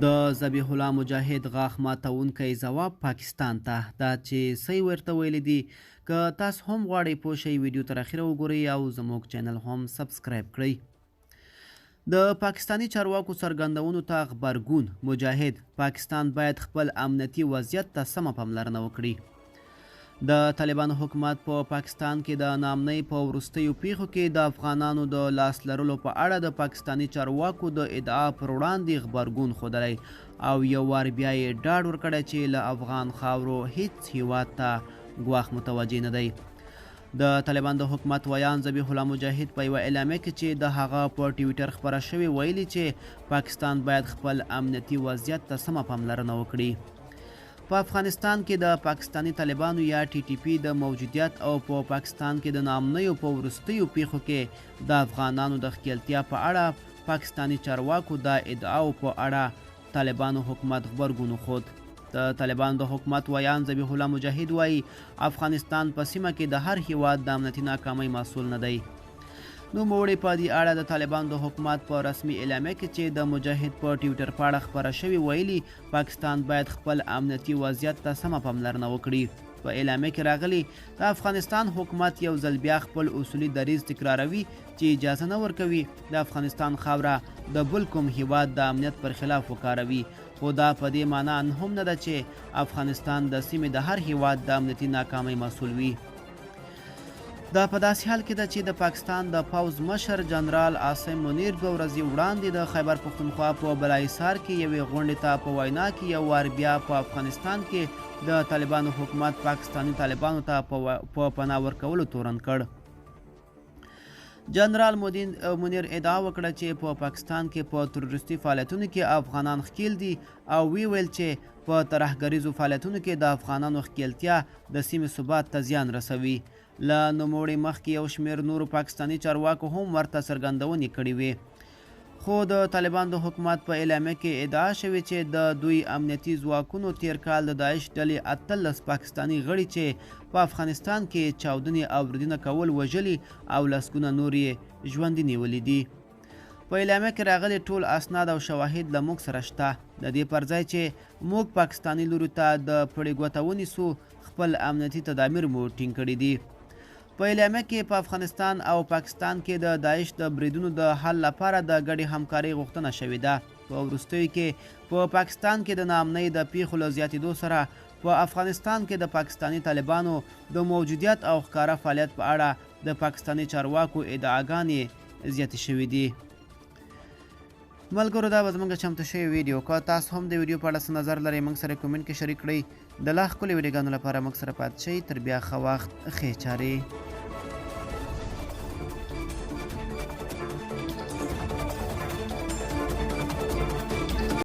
د ذبیح الله مجاهد غاښ ماتوونکی ځواب پاکستان ته، دا چې څه یې ورته ویلي دي، که تاسو هم غواړئ پوه شئ، ویډیو تر اخره وګورئ او زموږ چینل هم سبسکرایب کړئ. د پاکستاني چارواکو څرګندونو ته غبرګون، مجاهد: پاکستان باید خپل امنیتي وضعیت ته سمه پاملرنه وکړي. د طالبانو حکومت په پاکستان کې د ناامنۍ په وروستیو پیښو کې د افغانانو د لاس لرلو په اړه د پاکستاني چارواکو د ادعا پر وړاندې غبرګون ښودلی او یو وار بیا یې ډاډ ورکړی چې له افغان خاورو هیڅ هیواد ته ګواښ متوجه نه دی. د طالبان د حکومت ویاند ذبیح الله مجاهد په یوه اعلامیه کې چې د هغه په ټویټر خپره شوې ویلي چې پاکستان باید خپل امنیتي وضعیت ته سمه پاملرنه وکړي. په افغانستان کې د پاکستاني طالبانو یا ټي ټي پي د موجودیت او په پاکستان کې د ناامنیو په وروستیو پیښو کې د افغانانو د ښکیلتیا په اړه پاکستاني چارواکو د ادعاو په اړه طالبانو حکومت غبرګون وښود. د طالبانو د حکومت ویاند ذبیح الله مجاهد وایي، افغانستان په سیمه کې د هر هیواد د امنیتي ناکامۍ مسؤل نه دی. نوموړي په دې اړه د طالبانو د حکومت په رسمي اعلامیه کې چې د مجاهد په ټویټر پاڼه خپره شوې ویلي، پاکستان باید خپل امنیتي وضعیت ته سمه پاملرنه وکړي. په اعلامیه کې راغلي، د افغانستان حکومت یو ځل بیا خپل اصولي دریځ تکراروي چې اجازه نه ورکوي د افغانستان خاوره د بل کوم هیواد د امنیت پر خلاف وکاروي، خو دا په دې معنا هم نه ده چې افغانستان د سیمې د هر هیواد د امنیتي ناکامۍ مسؤل وي. دا په داسې حال کې ده چې د پاکستان د پوځ مشر جنرال عاصم منیر 2 ورځې وړاندې د خیبر پښتونخوا په بالاحصار کې یوې غونډې ته په وینا کې یو وار بیا په افغانستان کې د طالبانو حکومت پاکستاني طالبانو ته په پناه ورکولو تورن کړ. جنرال منیر ادعا وکړه چې په پاکستان کې په تروریستي فعالیتونو کې افغانان ښکیل دي او ویې ویل چې په ترهګریزو فعالیتونو کې د افغانانو ښکیلتیا د سیمې ثبات ته زیان رسوي. له نوموړي مخکې یو شمېر نورو پاکستاني چارواکو هم ورته څرګندونې کړې وې، خو د طالبان د حکومت په اعلامیه کې ادعا شوې چې د دوی امنیتي ځواکونو تیر کال د داعش ډلې 18 پاکستاني غړي چې په افغانستان کې چاودنې او بریدونه کول وژلي او لسګونه نور یې ژوندي نیولي دي. په اعلامیه کې راغلي، ټول اسناد او شواهد له موږ سره شته، د دې پر ځای چې موږ پاکستاني لوري ته د پړې ګوته ونیسو، خپل امنیتي تدابیر مو ټینګ کړي دي. په اعلامیه کې په افغانستان او پاکستان کې د داعش د بریدونو د حل لپاره د ګډې همکارۍ غوښتنه شوې ده. په وروستیو کې په پاکستان کې د ناامنۍ د پیښو له زیاتېدو سره په افغانستان کې د پاکستاني طالبانو د موجودیت او ښکاره فعالیت په اړه د پاکستاني چارواکو ادعاګانې زیاتې شوې دي. ملګرو، دا به زموږ چمتو شوې ویډیو. که تاسو هم د ویډیو په اړه څه نظر لرئ، موږ سره کومنټ کې شریک کړئ. د لا ښکلې ویډیوګانو لپاره موږ سره پاتې شئ. تر بیا ښه وخت، ښې چارې.